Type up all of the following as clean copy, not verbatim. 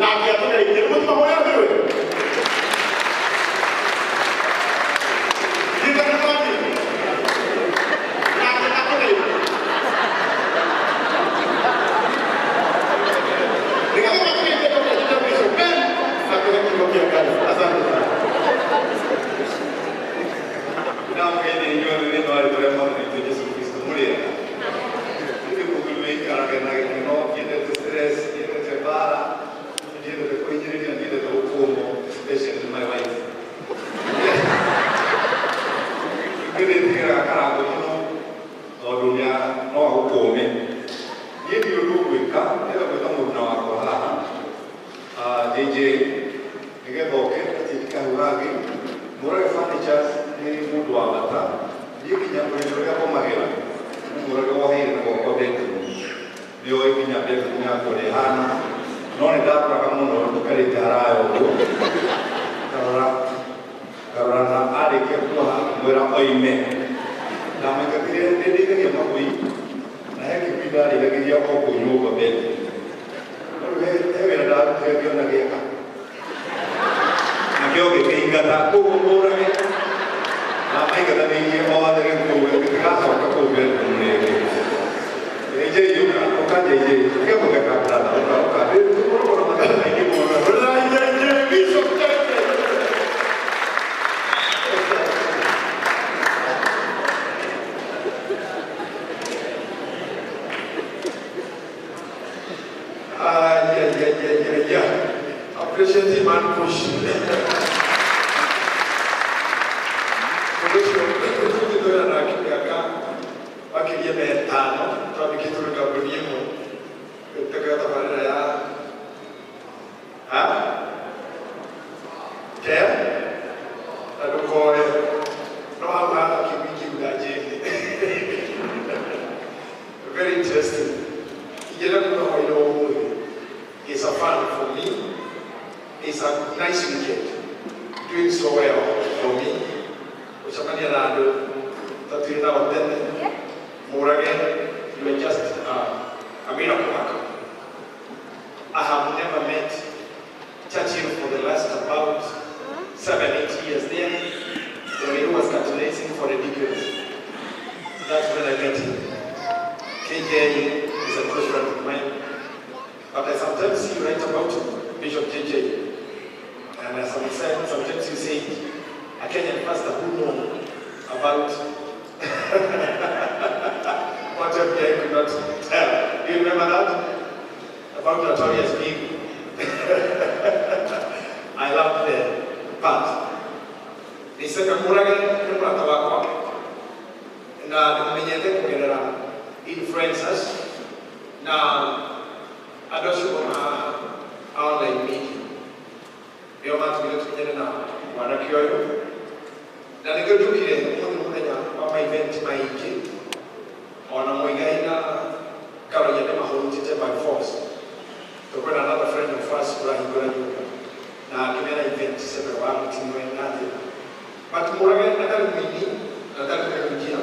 Nake atũgeithie. Nĩ mũtimahũrĩra rũhĩ. Nĩ mwathiĩ. Nake atũgeithie. Nĩgetha matũgeithie kabla tujamwisho Ben atuhe kiugo kĩa Ngai. Asante sana. Ndamũgeithia inyuothe thĩinĩ wa rĩĩtwa rĩa Mwathani witũ Jesũ Kristo. Mũrĩega? Niĩ mũthuri wĩikarage na gĩkeno, ndiendete stress, ndiendete mbara, ndiendete kũhinyĩrĩrio, ndiendete gũkũmwo, especially my wife. Ningĩ nĩndigĩraga Karangũ mũno tondũ no agũkũme. Niĩ ndirĩ ũndũ ngwĩka, ndĩrenda gwĩta mũruna wakwa haha, JJ, nĩgetha oke atiĩke hau hangĩ. Mũrage Furnitures nĩ mũndũ wa bata. Niĩ nginya ũrĩrĩ ũrĩa ngomagĩra nĩ Mũrage woheire na gwakwa bedroom. Nĩoĩ nginya bedroom yakwa ũrĩa ĩhana, no nĩ ndaroraga mũno njikarĩte haraya ũguo, ngarora ngarora na arĩkia kuoha ngĩmwĩra oime. Ndamũingatire. Nĩ ndĩithagia magui na he kĩgui ndarĩithagĩria o kũu nyũmba bedroom. No rĩu he wĩra ndarutire ngĩona gĩaka nakĩo ngĩkĩingata. Koguo Mũrage ndamaingathanĩirie othe gĩkuũ gĩtigacoka kũu bedroom rĩngĩ. JJ, ũka, ũka JJ, tiga gũtheka brother, ũka, ũka. Tũkoragwo na mathĩna maingĩ mũno. Rũrai JJ, Bishop JJ. Ah, yeah. Appreciate him and push. Ũndũ ũcio tũgĩtwĩra nake mĩaka makĩria ma 5 twandĩkĩtwo nĩ kambuni ĩmwe ĩtekaga tabarĩra ya ha te na ndũkoe no hau haha kĩgui kĩu ndanjĩrie. Very interesting. Ingĩenda kuga hwainĩ wa ũmũthĩ is a fun for me. It's a nice weekend, doing so well for me gũcemania na andũ tatwĩ nao tene. Mũrage, you are just a miracle worker. I have never met Churchill for the last about 7, 8 years there when he was candidating for the deacons. That's when I met him. KJ is a close friend of mine, but I sometimes see you write about him, Bishop JJ. And as I said, sometimes you say, a Kenyan pastor who know about what FBI could not tell. Do you remember that? About Notorious Big. I love the part. Niseka Murage nĩ mũrata wakwa na nĩmũmenyete kũgerera influencers na andũ acio ma online media nĩo matũmire tũmenyane na mwanake ũyũ, na nĩkĩo njũkire ũmũthĩ mũthenya wa ma event maingĩ ona Mũigai na Karonya nĩ mahũrutĩte by force. Tũkwĩna another friend of us ũrahingũra nyũmba na akĩmera event several wa mũtinwe na atĩa, but Mũrage atarĩ mũini na atarĩ mũhunjia,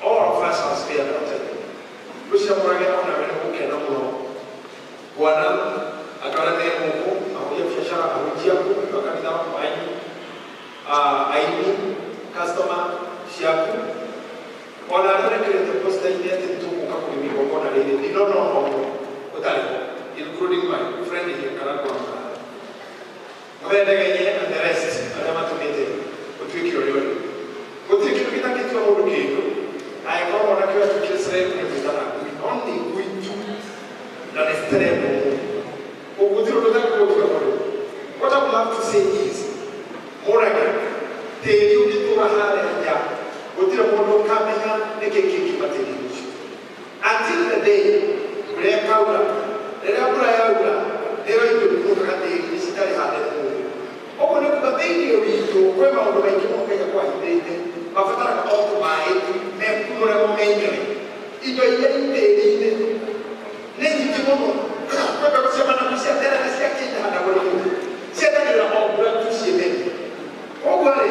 all of us are spared our time. Ngwĩciria Mũrage onawe nĩ gũkena mũno kuona andũ arĩa me gũkũ, ahũri a biacara, ahunjia aku, andũ a kanitha wanyu, aini, customer ciaku, ona arĩa ũrekĩrĩte posta-inĩ atĩ nĩtũgũka kũrĩma igongona rĩrĩ, ndinona ona ũmwe ũtarĩ ho, including my friend here, Karangũ wa Mũrara, Mũthendegenye and the rest arĩa matũmĩte ũtuĩke ũrĩa ũrĩ. Gũtirĩ kĩndũ gĩtangĩtua mũndũ kĩndũ. Angĩkorwo mwanake ũyũ atuĩkire celeb nĩ gwĩtana ngui, no nĩ ngui tu na nĩ celeb ũguo gũtirĩ ũndũ ũtangĩgũtua mũndũ. What I would love to say is, Mũrage, tĩri ũngĩtũra harĩa nja, gũtirĩ mũndũ ũkamenya nĩkĩ kĩngiuma tĩri ũcio until the day rĩrĩa kaura, rĩrĩa mbura yaura, nĩrĩo indo ikunũkaga tĩri-inĩ citarĩ hande nĩ mũndũ. Ũguo nĩ kuga thĩinĩ witũ kwĩ maũndũ maingĩ mũno Kenya kwahithĩte mabataraga o tũmaĩ tu mekunũre mo menyewe. Indo iria i tĩri-inĩ nĩ nyingĩ mũno. Kwĩ mbegũ cia managu, cia terere, cia kĩnda handagwo nĩ mũndũ, cietagĩrĩra o mbura tu ciĩmere. Koguo rĩ,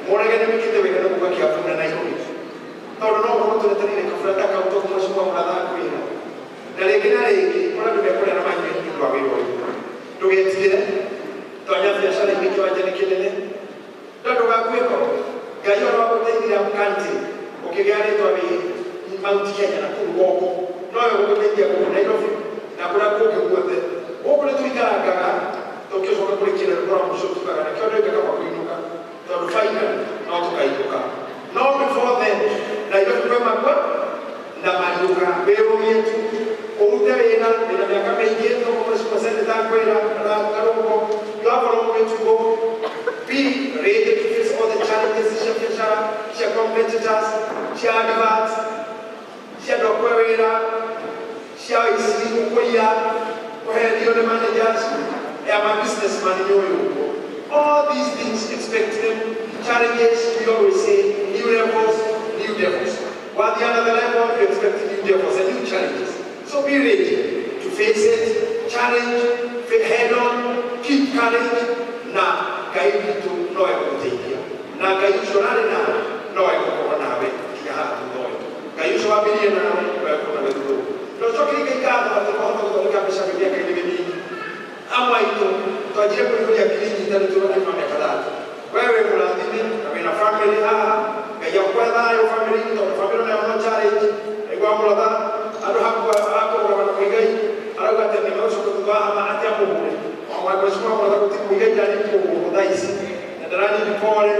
Mũrage nĩ wĩkĩte wega nĩ gũka Kĩambu na Nairobi, tondũ no ũkorwo tũretereire kabura ta kau tondũ mheshimiwa mũratha akwĩra na rĩngĩ na rĩngĩ kũrĩa andũ mekũrĩa na manyue nĩ ũndũ wa wĩra ũyũ. Ndũgetigĩre tonya biacara-inĩ kĩwanja nĩ kĩnene no ndũgakue ngoro. Ngai ona wagũteithirie Mkanti ũkĩgĩa rĩtwa wĩ Mount Kenya na kũu guoko nowe gũgũteithia gũkũ Nairobi na kũrĩa kũngĩ guothe. Gũkũ nĩ tũikarangaga tũkĩcoka kũrĩkĩra rũgũra mũico tugaga nĩkĩo ndoigaga kwa kũinũka tondũ final no tũkainũka. No before then Nairobi kwĩ makwa na mariũka wĩrũmie tu ũrute wĩra wĩna mĩaka mĩingĩ tũkũmũcukua seneta kwĩra na karũngo. You have a long way to go. Be ready to face all the challenges cia biacara, cia competitors, cia adverts, cia andũ a kũhe wĩra, cia ici gũkũiya, kũherio nĩ managers ya ma businessman nĩ ũyũ ũguo. All these things, expect them. Challenges, we always say, new levels, new devils. Wathiĩ another level, you expect new devils and new challenges. So be ready to face it, challenge head on, keep courage, na Ngai witũ no egũgũteithia. Na Ngai ũcio ũrarĩ nawe no egũkorwo nawe nginya haha thutha ũyũ. Ngai ũcio wambĩrĩirie nawe no egũkorwo nawe thutha ũyũ. Na ũcokerie Ngai ngatho atĩ twahota gũthondeka mbeca mĩaka-inĩ mĩnini. Amwe aitũ twanjire kũihũria ngiri nyitanu tũrĩ na mĩaka 30. We wĩ mũrathime na wĩna family haha. Ngai akũhe thayũ family-inĩ tondũ family nayo no challenge. Aigua mũratha andũ hakũrũgama na Mũigai arauga atĩ nĩ megũcoka thutha wa hama atĩ amũhũre. Mheshimiwa mũratha gũtirĩ Mũigai ndarĩ kũhũrwo thaa ici na ndaranindi pole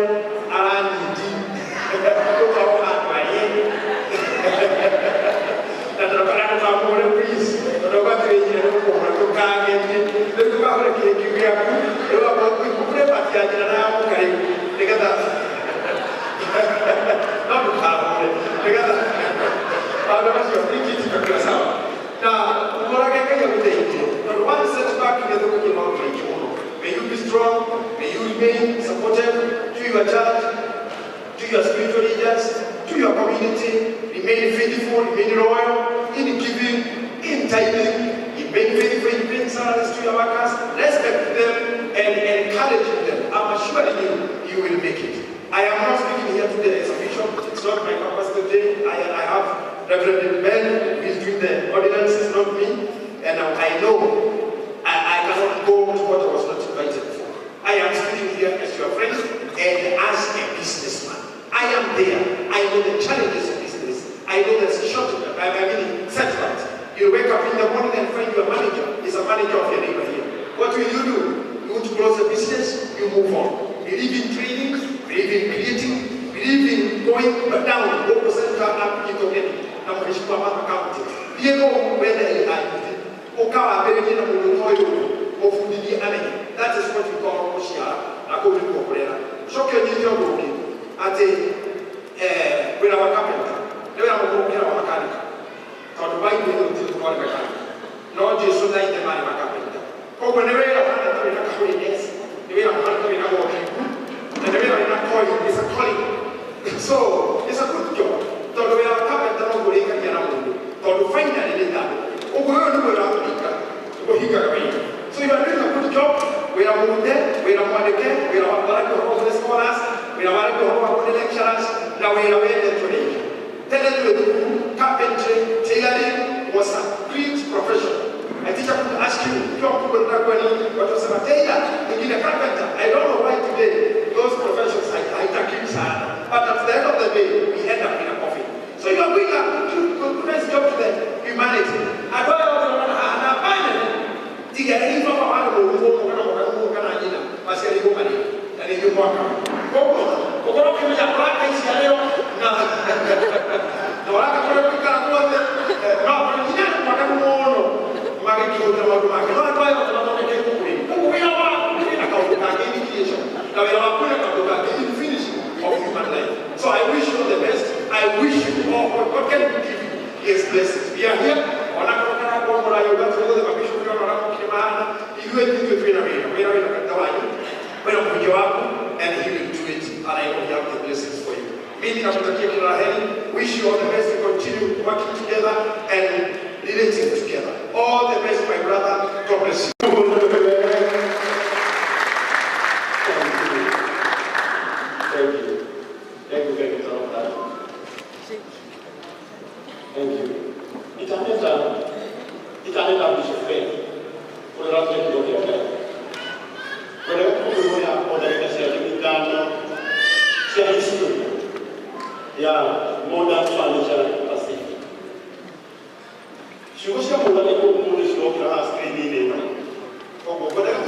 aranindi gũkorwo handũ arĩe na ndakana ndũkamũhũre please tondũ auga atĩ wĩnyire nĩ gũkũhũra ndũkagerie rĩu ndũkahũre kĩrĩkĩo gĩaku rĩu amba ũkũre bati ya nyina na ya mũka rĩu nĩgetha no ndũkahũre nĩgetha maũndũ macio ingĩtikakuwa sawa na ũhorage Ngai agũteithie tondũ one setback nĩ thũkagia maũndũ maingĩ mũno. May you be strong, may you remain supportive to your church, to your spiritual leaders, to your community. Remain faithful, remain loyal in giving, in tithing, remain faithful in paying salaries to your workers, respect them and encourage them. I'm assuring you, you will make it. I am not speaking here today as a bishop. It's not my purpose today. I have Reverend Ben, who is doing the ordinances, not me. And I know I cannot go to what I was not invited for. I am speaking here as your friend and as a businessman. I am there. I know the challenges of business. I know there's short, I mean setbacks. You wake up in the morning and find your manager is a manager of your neighbor here. What will you do? You want to close the business, you move on. Believe in training, believe in creating, believe in going down, go center up into any. Na mheshimiwa Martha County. Diego wenda ile ukawa mbere na mundu toyo ofundithie amenye. That is what we call gũciara na kũu nĩkuo kũrera. Coke nyite ũndũ ũngĩ atĩ wĩra wa carpenter nĩ wĩra mũkũrũ gũkĩra wa makanika tondũ Bible gũtirĩ tũkorwo mekanika no Jesu na ithe marĩ macarpenter. Koguo nĩ wĩra ũhana ta wĩna holiness, nĩ wĩra ũhana ta wĩna ũthingu, na nĩ wĩra wĩna calling. It's a calling. So it's a good job tondũ wĩra wa carpenter no kũrĩkagia na mũndũ tondũ finally nĩ ithandũkũ. Ũguo ũyũ nĩ wĩra wa kũhinga kũhingaga wĩra. So you are doing a good job. Wĩra mũrute, wĩra mwandĩke, wĩra wa kwaragia ũhoro kũrĩ scholars, wĩra waragia ũhoro wa kũrĩ lecturers, na wĩra wendetwo nĩ aingĩ. Tene twĩ thukuru, carpentry, tailoring was a great profession. A teacher could ask you, ukiwa mkubwa unataka kuwa nini? Watu wasema tailor, wengine carpenter. I don't know why today those professions haitakiwi sana. But at the end of the day, we end up in a coffin. So you are doing a good nice job to the humanity. Andũ aya othe ũrona haha na finally, tiga hivyo kwa wale mũrũ kana mũka kana nyina maciarĩirwo marĩ na nĩ ithuĩ mwaka. Koguo ũkorwo ũkĩmenya ũraka iciarĩro na na ũraka kũrĩa gũikara guothe no nginya nĩ mwaka mũno magĩkĩhũthĩra maũndũ make no andũ aya othe mathondeketwo kũrĩ. Koguo wĩra waku wĩna kaũndũ kangĩ in creation na wĩra waku wĩna kaũndũ kangĩ in finishing of human life. So I wish you all the best. I wish you all what God can give you His blessings. We are here. Onakorwo karakwamũra yũga tũgũthe mabishop ona ũramũkire mahana ithuĩ ithuĩ twĩna wĩra wĩra wĩna kanitha wanyu wĩna mũhunjia waku and he will do it and I know he have the blessings for you. Mimi nakutakia kila la heri. Wish you all the best. We continue working together and relating together. All the best, my brother. God bless you. Thank you. Thank you very much. Thank you. Itaneta Bishop Faith. Ũrĩa ũratũhe kiugo kĩa Ngai. Ngwendaga kũmũhoya o ndagĩka cianyu 5 cia history ya Modern Furniture Pacific. Ciugo cia Mũrage ũmũthĩ cirokĩra haha screen-inĩ ĩno. Koguo ngwendaga